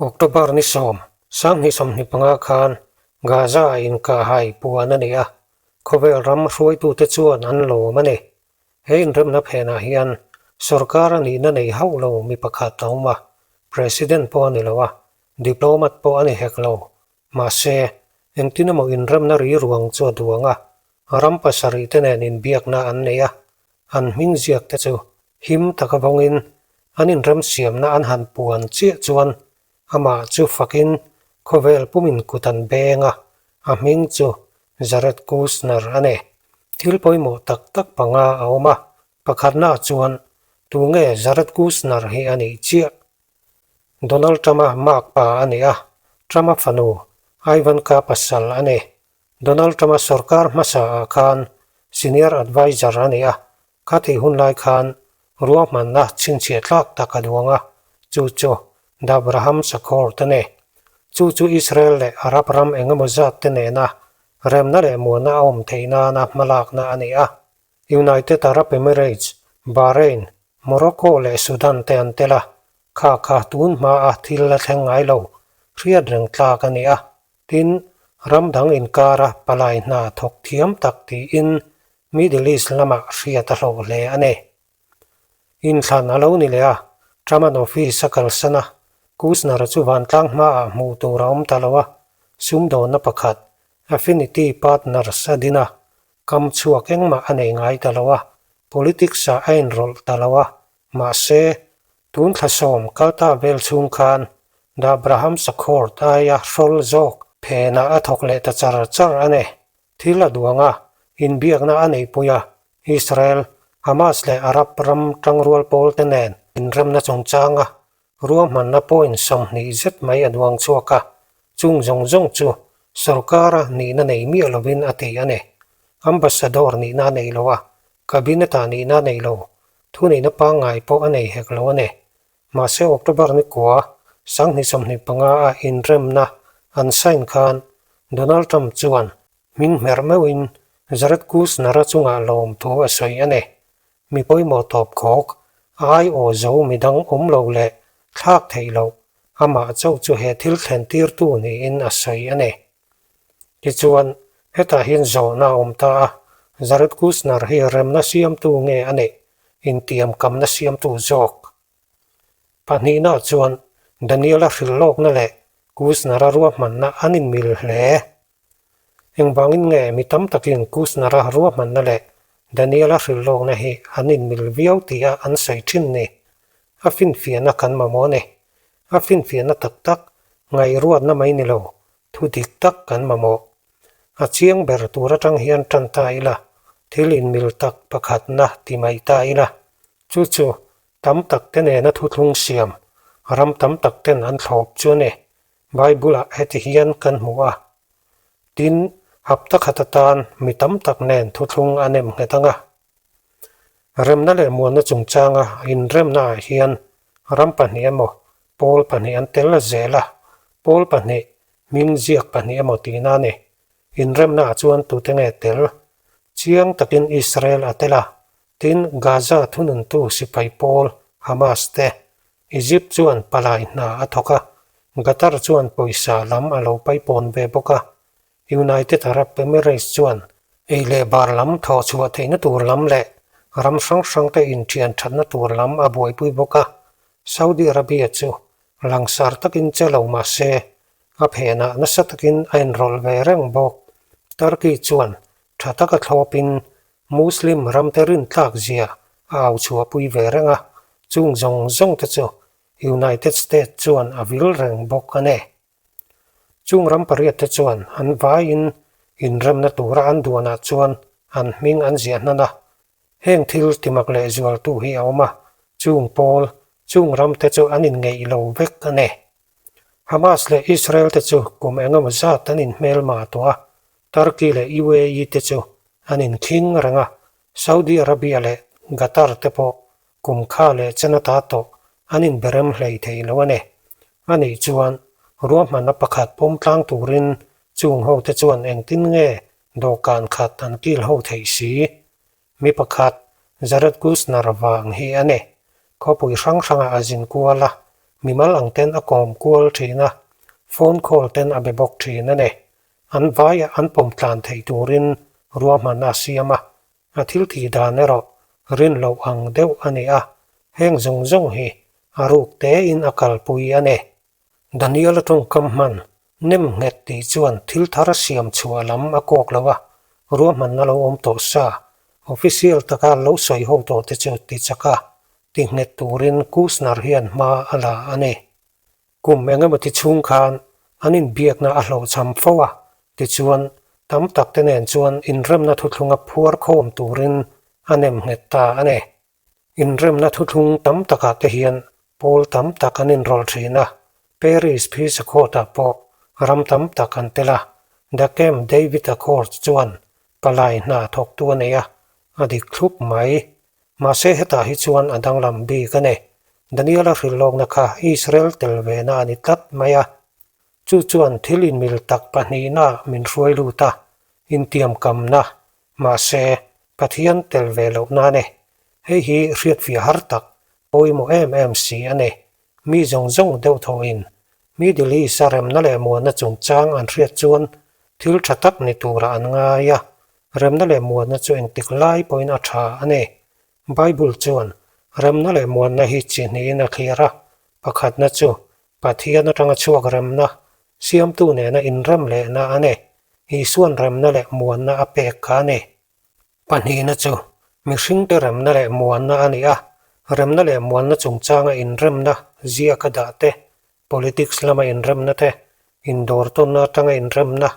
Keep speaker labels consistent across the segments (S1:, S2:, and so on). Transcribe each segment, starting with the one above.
S1: October ni sawm, 2025 khan Gaza-ah inkahhai puan a ni a, khawvel ram hruaitute chuan an lawm a ni. He inremna phenah hian sorkar a nihna nei hauh lo mi pakhat a awm a, President pawh a ni lo a, diplomat pawh a ni hek lo. Mahse, engtin emaw inremna ri ruang chu a duang a, ram pasarih te nen inbiakna an nei a, an hming ziak te chu him taka vawngin an inremsiamna an han puan chiah chuan amah chu fakin khawvel pumin kut an beng a, a hming chu Jared Kushner a ni. Thil pawimawh tak tak panga a awm a, pakhatnaah chuan tunge Jared Kushner hi a nih chiah? Donald Trump-a makpa a ni a, Trump-a fanu Ivanka pasal a ni. Donald Trump-a sorkar hmasa ah khan Senior Adviser a ni a, khatih hun lai khan ruahmanna chhinchhiah tlak tak a duang a, chu chu The Abraham Accord a ni. Chu chu Israel leh Arab ram eng emaw zat te nena remna leh muanna a awm theih nana hmalakna a ni a. United Arab Emirates, Bahrain, Morocco leh Sudan te an tel a, kha kha tun hmaa thil la thleng ngai lo, hriat reng tlak a ni a. Tin, ram dang inkara palai hna thawk thiam tak tiin Middle East lamah hriat a hlawh hle a ni. Inthlan a lo ni leh a, Trump-a'n office a kalsan a, Kushner-a chu vantlang hmaah hmuh tur a awm ta lo a, sumdawnna pakhat, Affinity Partners a din a, kam chhuak engmah a nei ngai ta lo a, politics-ah a inrawlh ta lo a, Mahse, tun thla sawm kalta vel chhung khan The Abraham Accord aia hrawl zawk phenah a thawk leh ta char char a ni. Thil a duang a, inbiakna a neihpui a, Israel, Hamas leh Arab ram tangrual pawl te nen inremna chungchanga ruahmanna point 20 zet mai a duang chhuak a, chung zawng zawng chu sorkara nihna nei miah lovin a ti a ni. Ambassador nihna a nei lo a, Cabinet-ah nihna a nei lo, Thuneihna pangngai pawh a nei hek lo a ni. Mahse October ni kua, 2025 a inremna an sign khan Donald Trump chuan hming hmerh meuhin Jared Kushner-a chungah lawm thu a sawi a ni. Mi pawimawh tawp khawk, a aiawh zo midang awm lo leh thlak theih loh, amah chauh chu he thil thlen tirtu niin a sawi a ni. Tichuan, hetah hian zawhna a awm ta a, Jared Kushner hi remna siamtu nge a neih, intiamkamna siamtu zawk? Pahnihnaah chuan Daniel-a hrilhlawkna leh Kushner-a ruahmanna an inmil hle. Engvangin nge mi tam takin Kushner-a ruahmanna leh Daniel-a hrilhlawkna hi an inmil viau tia an sawi thin ni? A finfiahna kan mamawh a ni. A finfiahna tak tak, ngaihruatna mai ni lo, thu dik tak kan mamawh. A chiang ber tur atang hian tan ta ila, thil inmil tak pakhatna ti mai ta ila. Chu chu tam tak te nena thuthlung siam, ram tam tak ten an thlawp chu a ni. Bible-ah heti hian kan hmu a. Tin, hapta khat atan mi tam tak nen thuthlung a nem nghet ang a. Remna leh muanna chungchanga inremnaah hian ram pahnih emaw, pawl pahnih an tel zel a, pawl pahnih, hming ziak pahnih emaw tihna a ni. Inremnaah chuan tute nge tel? Chiang takin Israel a tel a, tin Gaza thununtu sipai pawl Hamas te. Egypt chuan palai hna a thawk a, Qatar chuan pawisa lam a lo paipawn ve bawk a, United Arab Emirates chuan ei leh bar lam thawh chhuah theihna tur lam leh ram hrang hrangte inthian thatna tur lam a buaipui bawk a, Saudi Arabia chu langsar takin che lo mah se a phenah nasa takin a inrawlh ve reng bawk. Turkey chuan tha taka thlawpin Muslim ramte rintlak zia a au chhuahpui ve reng a, chung zawng zawng te chu United States chuan a vil reng bawk a ni. Chung ram pariat te chuan an vaiin inremna tura an duanah chuan an hming an ziah hnan a. Heng thil timak leh zualtu hi a awm a, chung pawl, chung ram te chu an inngeih lo vek a ni. Hamas leh Israel te chu kum engemaw zat an inhmelma tawh a, Turkey leh UAE te chu an inkhing reng a, Saudi Arabia leh Qatar te pawh kum kha leh chen ata tawh an inberem hlei thei lo a ni. A nih chuan ruahmanna pakhat pawm tlang turin chung hote chuan engtin nge dawhkan khat an kil ho theih si? Mi pakhat, Jared Kushner vang hi a ni. Khawpui hrang hrangah a zin kual a, Mimal ang ten a kawm kual thin a, phone call ten a be bawk thin a ni. An vaia an pawm tlan theih turin ruahman a siam a, a thil tih dan erawh rin loh ang deuh a ni a, heng zawng zawng hi a ruk tein a kalpui a ni. Daniel-a tawngkam hman nem nghet tih chuan thil thar siam chhuah lam a kawk lo a, ruahmanna lo awm tawh sa, official taka lo sawi ho tawh te chu ti chak a, ti nghet turin Kushner hian hma a la a ni. Kum engemaw ti chhung khan an inbiakna a hlawhchham fo a, tichuan tam tak te nen chuan inremna thuthlunga phuar khawm turin a nem nghet ta a ni. Inremna thuthlung tam takah te hian pawl tam tak an inrawlh thin a, Paris Peace Accord-ah pawh ram tam tak an tel a, The Camp David Accords chuan palai hna thawktu a nei a, a dik thlup mai. Mahse hetah hi chuan a danglam bik a ni. Daniel-a hrilhlawkna kha Israel tel vena a ni tlat mai a. Chu chuan thil inmil tak pahnihna min hruai lut a, intiamkamna Mahse, Pathian tel ve loh na a ni. Hei hi hriatfiah har tak, pawimawh em em si a ni. Mi zawng zawng deuh thawhin Middle East-a remna leh muanna chungchang an hriat chuan thil tha tak ni turah an ngai a, remna leh muanna chu engtik lai pawhin a tha a ni. Bible chuan remna leh muanna hi chi hnihin a thlir a, pakhatna chu Pathian atanga chhuak remna, siamtu nena inrem lehna a ni. Isuan remna leh muanna a pek kha a ni. Pahnihna chu mihringte remna leh muanna a ni a, remna leh muanna chungchanga inremna ziaka dah te, politics lama inremna te, indawrtawnna atanga inremna,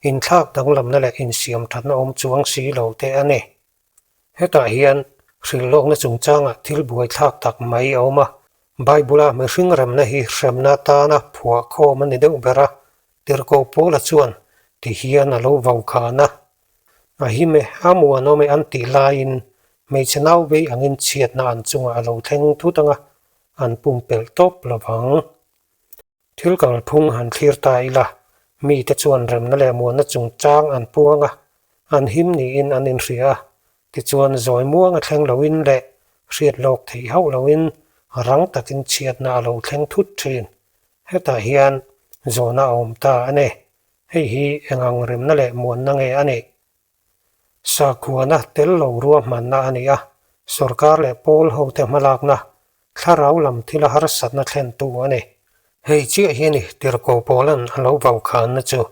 S1: inthlak danglamna leh insiamthatna awm chuang si lo te a ni. Hetah hian hrilhlawkna chungchangah thil buaithlak tak mai a awm a, Bible-a mihring remna hi hremna atana phuah khawm a ni deuh ber a, Tirhkoh Paula chuan ti hian a lo vau khan a. A him e, a muanawm e an tih laiin hmeichhe nau vei angin chhiatna an chungah a lo thleng thut ang a, an pumpelh tawp lo vang. Thil kalphung han thlir ta ila, mite chuan remna leh muanna chungchang an puang a, an him niin an inhria a, tichuan zawi muanga thleng loin leh hriat lawk theih hauh loin rang takin chhiatna a lo thleng thut thin. Hetah hian zawhna a awm ta a ni. Hei hi engang remna leh muanna nge a nih? Sakhuana tel lo ruahmanna a ni a, sorkar leh pawl hote hmalakna, thlarau lam thila harsatna thlentu a ni. Hei chiah hi a ni Tirhkoh Paula'n a lo vaukhanna chu.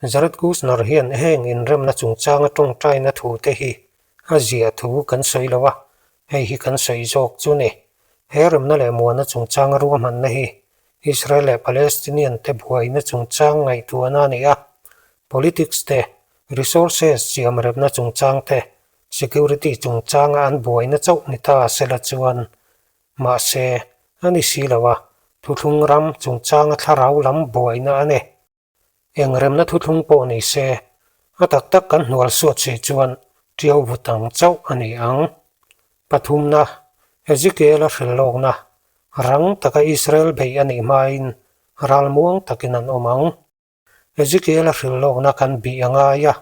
S1: Jared Kushner hian heng inremna chungchanga tawngtaina thute hi a ziah thu kan sawi lo a, hei hi kan sawi zawk chu ni. He remna leh muanna chungchanga ruahmanna hi Israel leh Palestinian te buaina chungchang ngaihtuahna a ni a, politics te, Resources siamremna chungchang te, security chungchanga an buaina chauh ni ta sela chuan mahse a ni si lo a, thuthlung ram chungchanga thlarau lam buaina a ni. Eng remna thuthlung pawh ni se, a tak tak kan hnual suat si chuan ṭiau vut ang chauh a ni ang. Pathumna, Ezekiel-a hrilhlawkna, rang taka Israel beih a nih hmain ralmuang takin an awm ang. Ezekiel-a hrilhlawkna kan bih a ngai a,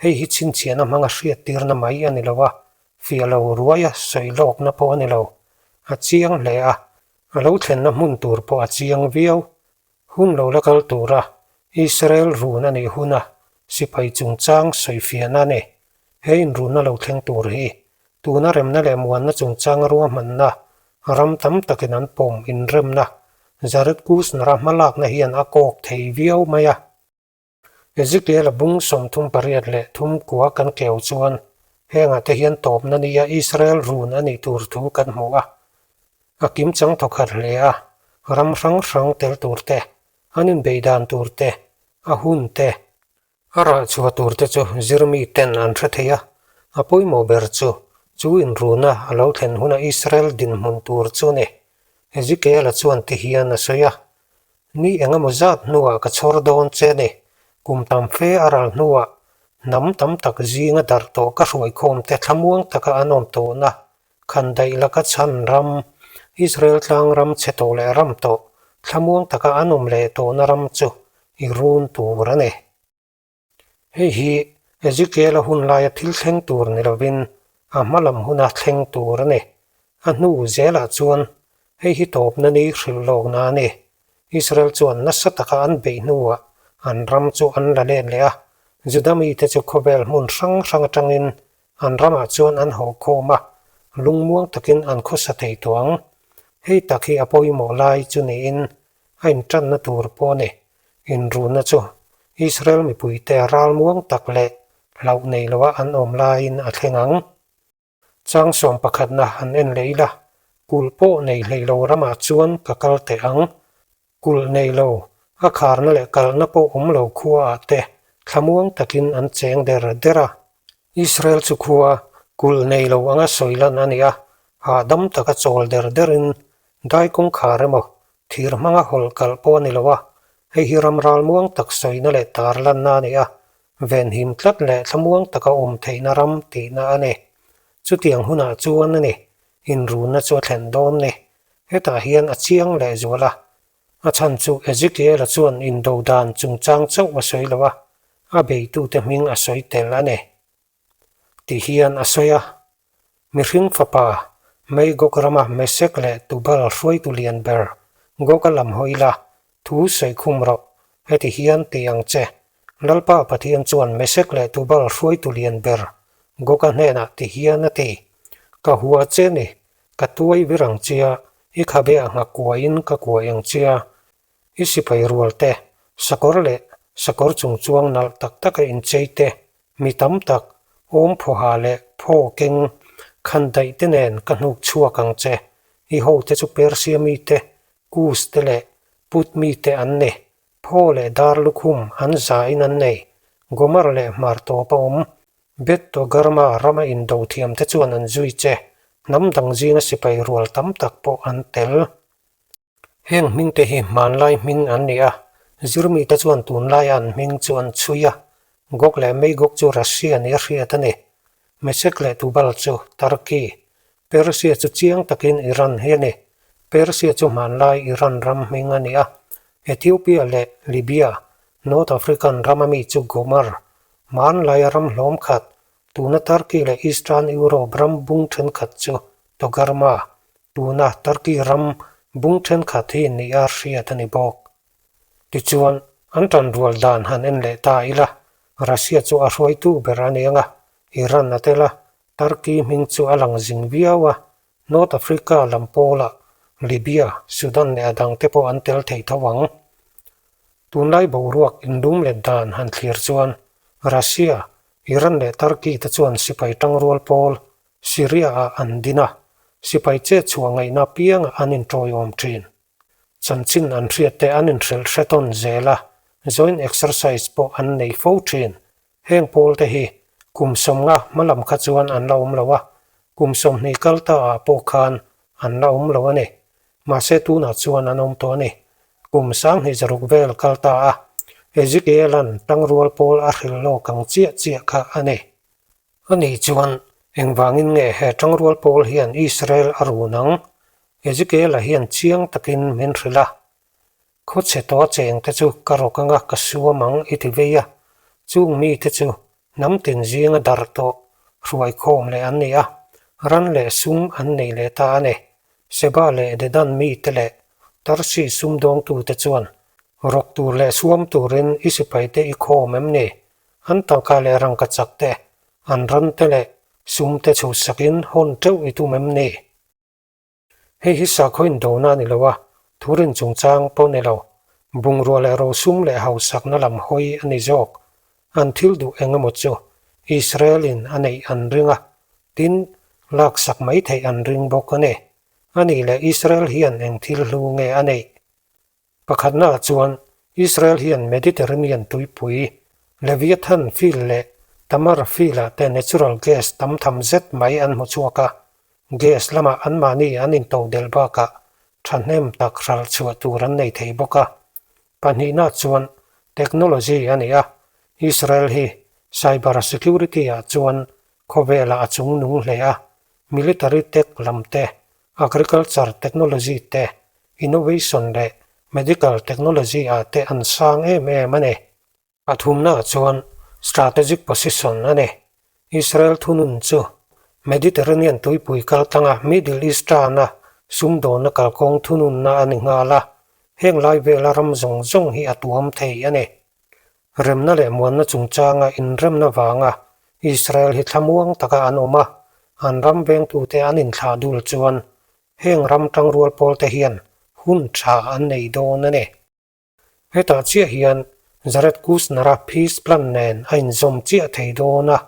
S1: hei hi chhinchhiahna hmanga hriattirna mai a ni lo a, fiah lo ruaia sawi lawkna pawh a ni lo. A chiang hle a, a lo thlenna hmun tur pawh a chiang viau. Hun lo la kal tura Israel run a nih huna sipai chungchang sawifiahna a ni. He inrunna lo thleng tur hi tuna remna leh muanna chungchanga ruahmanna ram tam takin an pawm inremna Jared Kushner-a hmalakna hian a kawk thei viau mai a. Ezekiel-a bung 38 leh thum kua kan keu chuan hengah te hian tawpna nia Israel run a nih tur thu kan hmu a. A kimchang thawkhat hle a, ram hrang hrang tel tur te, an inbeih dan tur te, a hun te, A rah chhuah tur te chu zirmi ten an hre thei a, a pawimawh ber chu chu inruna a lo thlen huna Israel dinhmun tur chu ni. Ezekiel-a chuan ti hian a sawi a, Ni engemaw zat hnuah ka chhawr dawn che ni, kum tam fe a ral hnuah hnam tam tak zinga darh tawh ka hruaikhawm te thlamuang taka an awm tawhna Khandaih laka chhan ram, Israel tlang ram chhe tawh leh ram tawh, thlamuang taka an awm leh tawhna ram chu i run tur a ni. Hei hi Ezekiel-a hun laia thil thleng tur ni lovin a hma lam huna thleng tur a ni. A hnu zelah chuan. Hei hi tawpna ni hrilh lawkna a ni. Israel chuan nasa taka an beih hnuah an ram chu an la let leh a, Juda mite chu khawvel hmun hrang hrang atangin an ramah chuan an haw khawm a, lungmuang takin an khawsa thei tawh ang. Hei tak hi a pawimawh lai chu niin a intanna tur pawh a ni. Inrunna chu Israel mipuite ralmuang tak leh hlauh nei loa an awm laiin a thleng ang. Chang sawm pakhatna han en leh ila, kulh pawh nei hlei lo ramah chuan ka kal teh ang. Kulh nei lo, a kharna leh kalna pawh awm lo khuaah te thlamuang takin an cheng der der a. Israel chu khua kulh nei lo anga sawi lan a ni a, hahdam taka chawl der derin dai kawngkhar emaw thir hmanga hawlh kalh pawh a ni lo a, hei hi ram ralmuang tak sawina leh tar lanna a ni a, Venhim tlat leh thlamuang taka awm theihna ram tihna a ni. Chutiang hunah chuan a ni, inrunna chu a thlen dawn ni. Hetah hian a chiang leh zual a. A chhan chu Ezekiela chuan indo dan chungchang chauh a sawi lo a, a beitute hming a sawi tel a ni. Ti hian a sawi a, Mihring fapa, Magog rama Mesek leh Tubal hruaitu lian ber, Goga lam hawi la, thu sawi khum rawh, heti hian ti ang che. Lalpa Pathian chuan Mesek leh Tubal hruaitu lian ber, Goga hnenah ti hian a ti, Ka hua che ni, ka tuai vir ang chia, i khabe a nghak kuaiin ka kuai ang chia, I sipai rual te, sakawr leh sakawr chung chuang nalh tak taka inchei te, mi tam tak, awm phawha leh phaw keng khan daih te nen ka hnuk chhuak ang che. I hote chu Persia mite, Kus te leh Put mite an ni. Phaw leh dar lukhum an zain an nei. Gomer leh hmar tawp a awm. Beth Togarma rama indo thiam te chuan an zui che. Hnam dang zinga sipai rual tam tak pawh an tel. Heng hmingte hi hmanlai hming an ni a, zirmite chuan tunlaia an hming chu an chhui a, Gog leh Magog chu Russia nia hriat a ni. Mesek leh Tubal chu Turkey, Persia chu chiang takin Iran hi a ni. Persia chu hmanlai Iran ram hming a ni a, Ethiopia leh Libya, North African rama mi chu Gomer, hmanlaia ram hlawm khat, tuna Turkey leh Eastern Europe ram bung thenkhat chu Togarma, Tuna Turkey ram bung thenkhat hi nia hriat a ni bawk. Tichuan, an tanrual dan han en leh ta ila, Russia chu a hruaitu ber a ni ang a, Iran a tel a, Turkey hming chu a lang zing viau a, North Africa lam pawlah Libya, Sudan leh a dangte pawh an tel thei tho ang. Tunlai boruak indum let dan han thlir chuan Russia, Iran leh Turkey te chuan sipai tangrual pawl Syria-ah an din a, sipai chet chhuah ngaihna apiangah an inṭawiawm ṭhin. Chanchin an hriatte an inhrilh hre tawn zel a, joint exercise pawh an nei fo ṭhin. Heng pawlte hi kum sawmnga hmalam kha chuan an la awm lo a, kum 20 kal taah pawh khan an la awm lo a ni. Mahse tunah chuan an awm tawh a ni. Kum 26 vel kal ta a, Ezekiel-a'n tangrual pawl a hrilh lawk ang chiah chiah kha a ni. Ani chuan, Engvangin nge he tangrual pawl hian Israel a run ang? Ezekiel-a hian chiang takin min hrilh a. Khawchhe tawh chengte chu ka rawk anga ka suam ang i ti vei a. Chung mite chu hnam tin zinga darh tawh hruaikhawm leh an ni a, ran leh sum an nei leh ta a ni. Seba leh Dedan mite leh Tarsi sumdawngtute chuan rawk tur leh suam turin i sipaite i khawm em ni? An tangka leh rangka chak te, an ran te leh sum te chhuhsakin hawn teuh i tum em ni? Hei hi sakhaw indona a ni lo a, thurin chungchang pawh ni lo. Bungrua leh rosum leh hausakna lam hawi a ni zawk. An thil duh eng emaw chu Israel-in a neih an ring a, tin, laksak mai theih an ring bawk a ni. A nih leh Israel hian eng thil hlu nge a neih? Pakhatnaah chuan Israel hian Mediterranean tuipui, Leviathan Field leh Tamar Field-ah te natural gas tam tham zet mai an hmu chhuak a, gas lamah anmahni an intodelh bakah thahnem tak hralh chhuah tur an nei thei bawk a. Pahnihnaah chuan technology a ni a, Israel hi cyber security-ah chuan khawvelah a chungnung hle a, military tech lam te, agriculture technology te, innovation leh medical technology ah te an sang em em a ni. A thumnaah chuan strategic position a ni. Israel thunun chu Mediterranean tuipui kaltlanga Middle East tana. Sumdawnna kalkawng thununna a ni nghal a, heng lai vela ram zawng zawng hi a tuam thei a ni. Remna leh muanna chungchanga inremna vanga Israel hi thlamuang taka an awm a, an ram vengtute an inthlah dul chuan heng ram tangrual pawlte hian hun tha an nei dawn a ni. Hetah chiah hian Jared Kushner-a peace plan nen a inzawm chiah thei dawn a,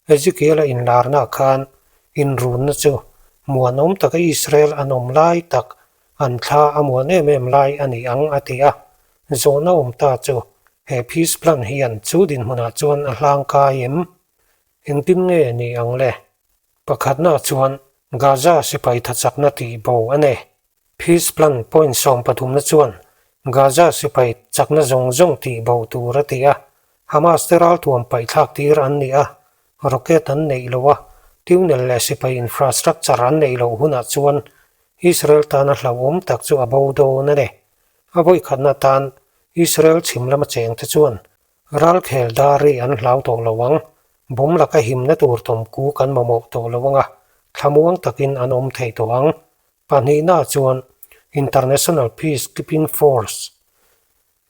S1: Ezekiel-a inlarna khan inrunna chu muanawm taka Israel an awm lai tak, an thla a muan em em lai a ni ang a ti a. Zawhna awm ta chu he peace plan hian chu dinhmunah chuan a hlangkai em? Engtin nge ni ang le? Pakhatna chuan Gaza sipai thachakna tihbo a nei. Peace Plan point sawmpathumna chuan Gaza sipai chakna zawng zawng tih bo tur a ti a, Hamas te ralthuam paihthlak tir an ni a, rocket an neih lo a, tunnel leh sipai infrastructure an neih loh hunah chuan Israel tana hlauhawm tak chu a bo dawn a ni. A vawikhatna atan Israel chhim lama chengte chuan ralkhel dari an hlau tawh lo ang, bomb laka himna tur tawmku kan mamawh tawh lo ang a, thlamuang takin an awm thei tawh ang. Pahnihna chuan International Peace Keeping Force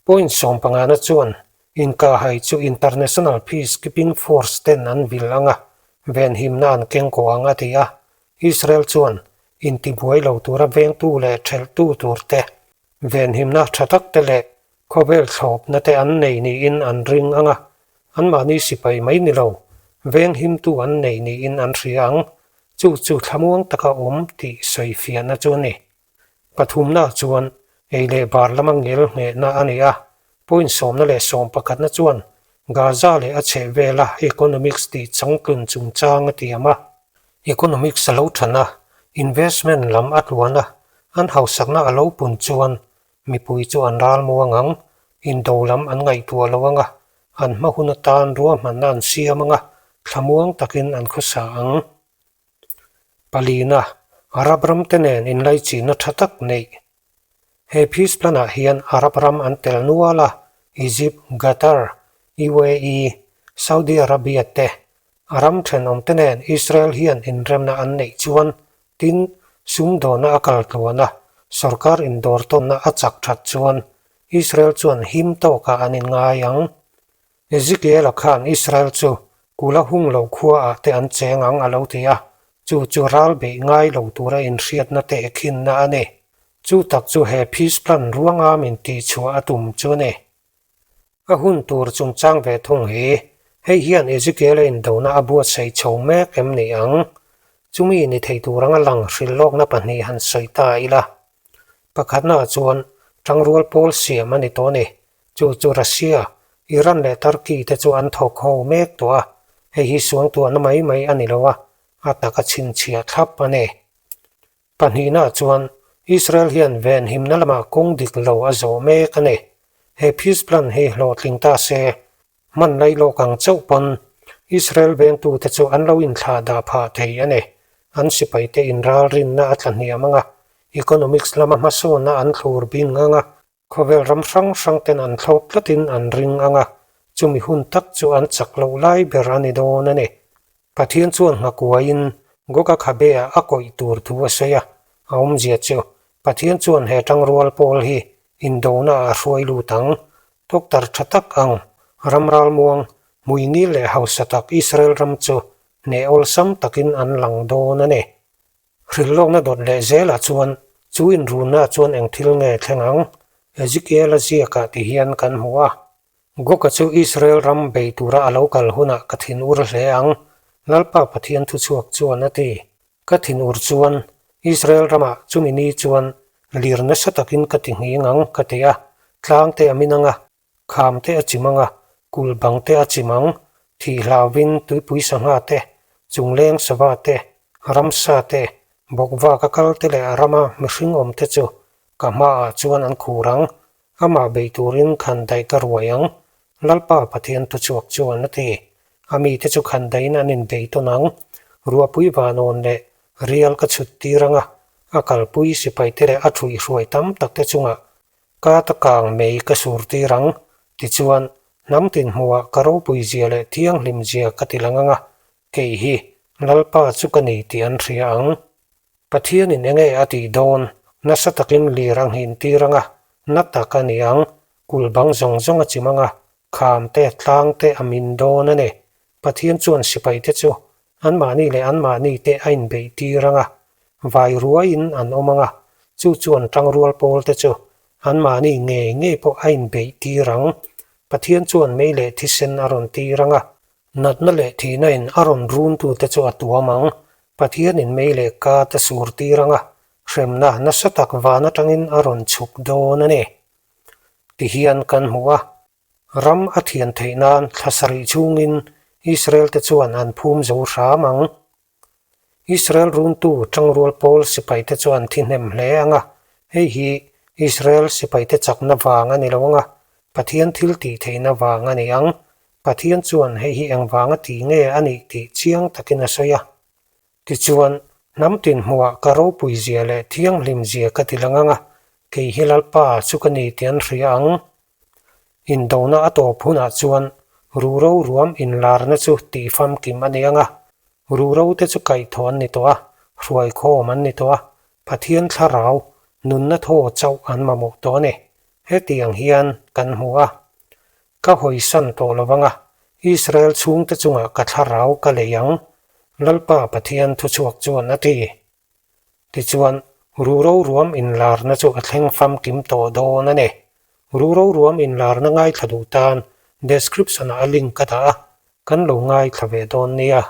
S1: point sawmpangana chuan inkahhai chu International Peace Keeping Force ten an vil ang a, venhimna an keng kawh ang a ti a. Israel chuan intibuai lo tura vengtu leh thelhtu turte venhimna tha tak te leh khawvel thlawpna te an nei niin an ring ang a, anmahni sipai mai ni lo, venghimtu an nei niin an hria ang. Chu chu thlamuang taka awm tih sawi fiahna chu a ni. Pathumna chuan ei leh bar lama ngel nghehna a ni a, point sawmna leh sawm pakhatna chuan Gaza leh a chheh vela economics tih changtlun chungchang a tiam a. Economics a lo than a, investment lam a tluan a, an hausakna a lo pun chuan mipui chu an ral muang ang, indo lam an ngaihtuah lo ang a, an hma hun atan ruahmanna an siam ang a, thlamuang takin an khawsa ang. Palina, Arab ram te nen inlaichihna tha tak neih. He peace plan ah hian Arab ram an tel nual a, Egypt, Qatar, UAE, Saudi Arabia te. A ram thenawm te nen Israel hian inremna an neih chuan tin, sumdawna a kal tluan a, sorkar indawr tawnna a chak that chuan Israel chuan him tawkah an inngai ang. Ezekiel-a khan Israel chu kula hung lo khuaah te an cheng ang a lo ti a, chu chu ral beih ngai lo tura inhriatna tehkhinna a ni. Chu tak chu he peace plan ruanga min tihchhuah a tum chu a ni. A hun tur chungchang ve thung hi hei hian Ezekiel-a indona a buatsaih chho mek em ni ang? Chumi ni thei tur anga lang hrilhlawkna pahnih han sawi ta ila. Pakhatnaah chuan tangrual pawl siam a ni tawh a ni. Chu chu Russia, Iran leh Turkey te chu an thawk ho mek tawh a, hei hi suangtuahna mai mai a ni lo a, a taka chhinchhiah thlap a ni. Pahnihnaah chuan Israel hian venhimna lamah kawng dik lo a zawh mek a ni. He peace plan hi hlawhtling ta se, hman lai lawk ang chauh pawn Israel vengtute chu an lo inthlah dah phah thei a ni. An sipaite inralrinna a tla hniam ang a, economics lama hmasawnna an thlur bing ang a, khawvel ram hrang hrang ten an thlawp tlatin an ring ang a, chumi hun tak chu an chak loh lai ber a ni dawn a ni. Pathian chuan nghakuaiin Goga khabe-ah a kawih tur thu a sawi a, a awmzia chu Pathian chuan he tangrual pawl hi indona-ah a hruai lut ang. Doctor tha tak ang, ram ralmuang, hmuingil leh hausa tak Israel ram chu hneh awlsam takin an lang dawn a ni. Hrilhlawkna dawt leh zelah chuan chu inrunna chuan eng thil nge thleng ang? Ezekiel-a ziakah ti hian kan hmu a, Goga chu Israel ram bei tura a lo kal hunah ka thinur hle ang, Lalpa Pathian thuchhuak chuan a ti. Ka thinur chuan Israel ramah chumi ni chuan lir nasa takin ka ti nghing ang ka ti a, tlang te a min ang a, Kham te a chim ang a, kul bang te a chim ang, thih hlauvin tuipui sangha te, chungleng sava te, ramsa te, bawkvak a kal te leh a rama mihring awm te chu ka hmaah chuan an khur ang, amah bei turin khan daih ka ruai ang, Lalpa Pathian thuchhuak chuan a ti. A mite chu khan daihin an inbei tawn ang, ruahpui vanawn leh rial ka chhut tir ang a, a kalpui sipai te leh a thuihhruai tam tak te chungah Ka ta kang mei ka sur tir ang, tichuan hnam tin hmuhah ka ropui zia leh thianghlim zia ka ti lang ang a, kei hi Lalpa chu ka ni tih an hria ang. Pathianin enge a tih dawn? Nasa takin lir a nghin tir anga, na tak a ni ang. Kulh bang zawng zawng a chim anga, kham te, tlang te a min dawn a ni. Pathian chuan sipaite chu anmahni leh anmahni te a inbeih tir anga, vai ruaiin an awm anga, chu chuan tangrual pawl te chu anmahni ngei ngei pawh a inbeih tir ang. Pathian chuan mei leh thisen a rawn tir anga, Natna leh thihna in a rawn runtute chu a tuam ang. Pathianin mei leh ka te sur tir anga hremna nasa tak van atangin a rawn chhuk dawn a ni. Tihian kan hmu a, ram a thian theih nan thla sarih chhungin Israel te chuan an phum zo hram ang. Israel runtu tangrual pawl sipaite chu an thi hnem hle ang a, hei hi Israel sipaite chakna vang a ni lo ang a, Pathian thil tih theihna vang a ni ang. Pathian chuan hei hi engvanga tih nge a nih tih chiang takin a sawi a. Tichuan, hnam tin hmuhah ka ropui zia leh thianghlim zia ka ti lang ang a, kei hi Lalpa chu ka ni tih an hria ang. Indona a tawp hunah chuan Ruro ruam inlarna chu tihfamkim a ni ang a, Ruro te chu kaihthawh an ni tawh a, hruaikhawm an ni tawh a, Pathian thlarau nunna thaw chauh an mamawh tawh a ni. Hetiang hian kan hmu a, Ka hawisan tawh lo vang a, Israel chhungte chungah ka thlarau ka lei ang, Lalpa Pathian thuchhuak chuan a ti. Tichuan, Ruro ruam inlarna chu a thleng famkim tawh dawn a ni. Ruro ruam inlarna ngaithla duh tan description-ah a link ka dah a, kan lo ngaithla ve dawn nia.